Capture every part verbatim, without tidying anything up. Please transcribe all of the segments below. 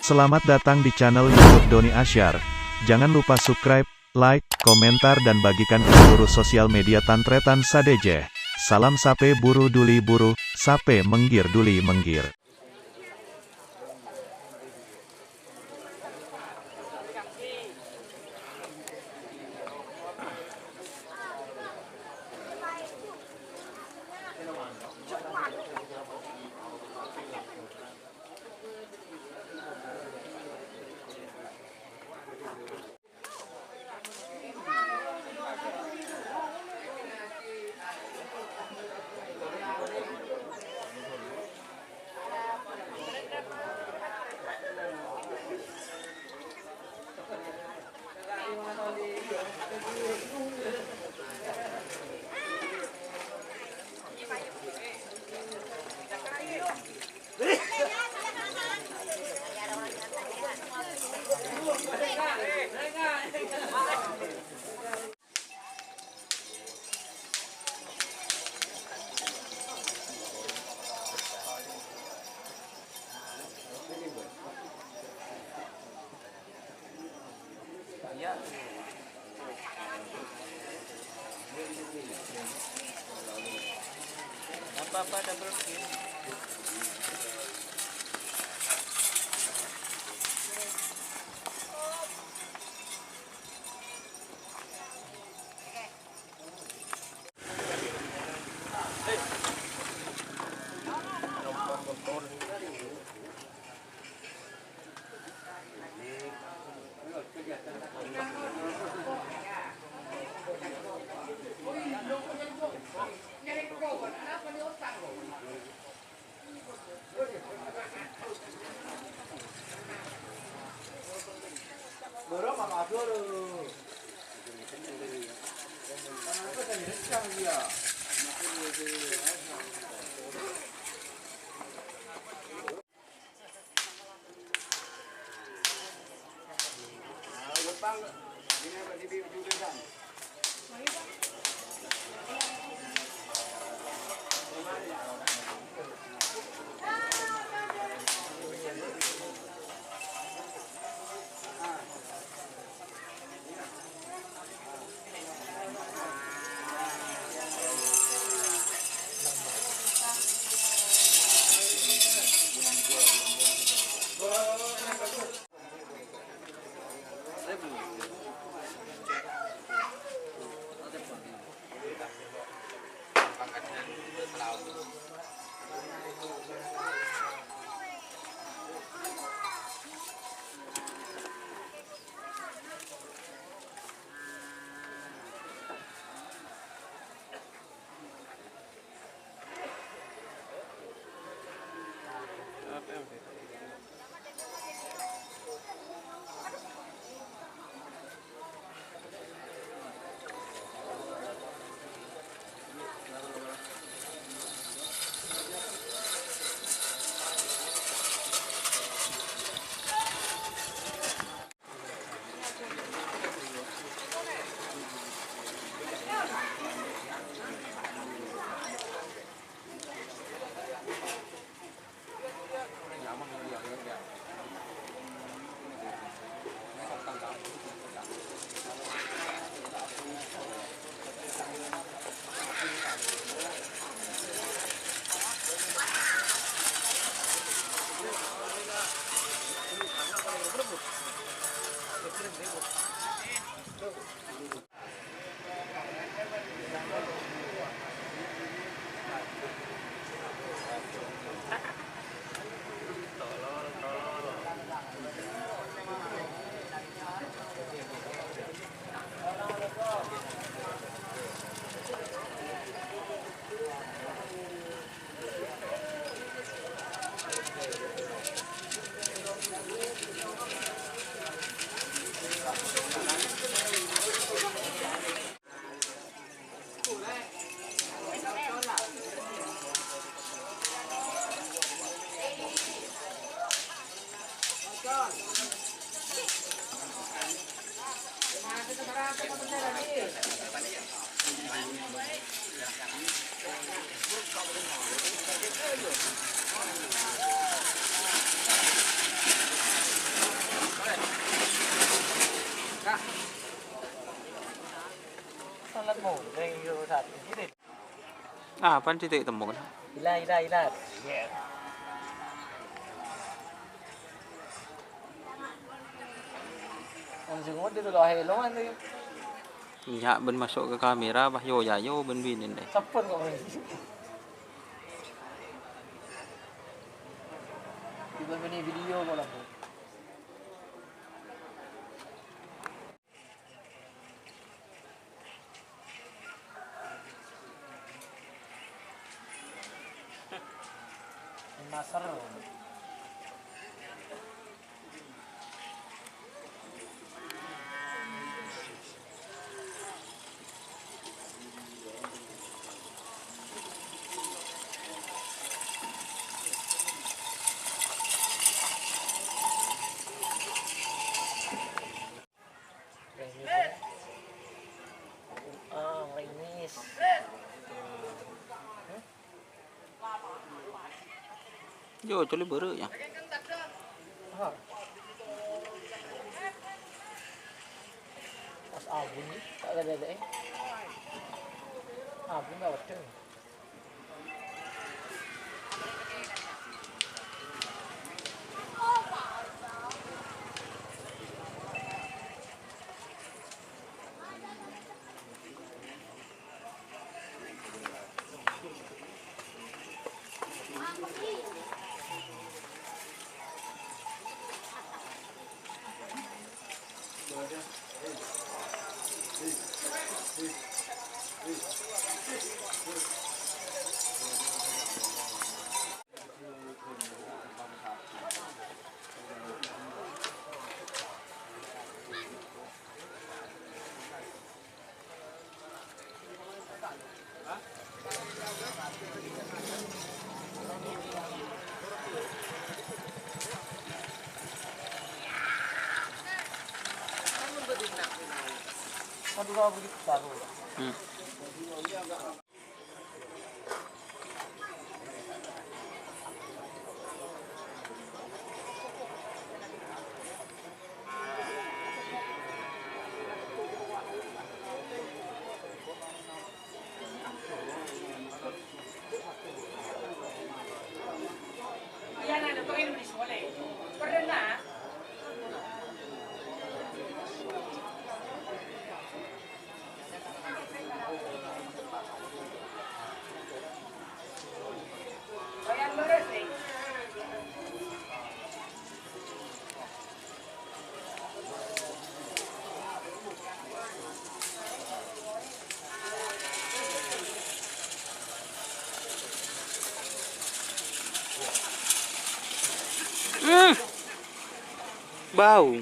Selamat datang di channel YouTube Doni Asyar. Jangan lupa subscribe, like, komentar, dan bagikan ke seluruh sosial media tan-tarètan sadhâjâ. Salam sapè buru dhuli buru, sapè mèngghir dhuli mèngghir. Iya. Apa-apa double kill. Apa sih temmo kan? Ila, ila, ila. Langsung udah tuh, lahir lo kan tuh. Nya, bân maso' ka kamera, pas yo, ya, yo, bân binèn deh. Sampun kok, Mas. Dibâbâni video kok, lah. Maser. Remis, ya? Ah, remis. Yo, coli bârâ' ya. Ah. Pas abun, ta' ada, eh. Abun ta' ada. Hmm. Hmm. Bau.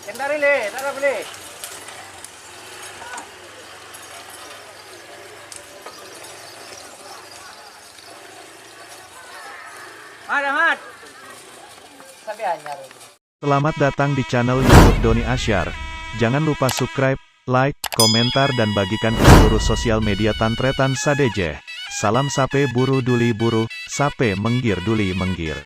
Kentari le, tara beli. Mat, Mat. Sampai anyar. Selamat datang di channel YouTube Doni Asyar. Jangan lupa subscribe, like, komentar, dan bagikan ke seluruh sosial media Tan Tretan sadhâjâ. Salam Sapè Buru Duli Buru, Sapè Mèngghir Duli Mèngghir.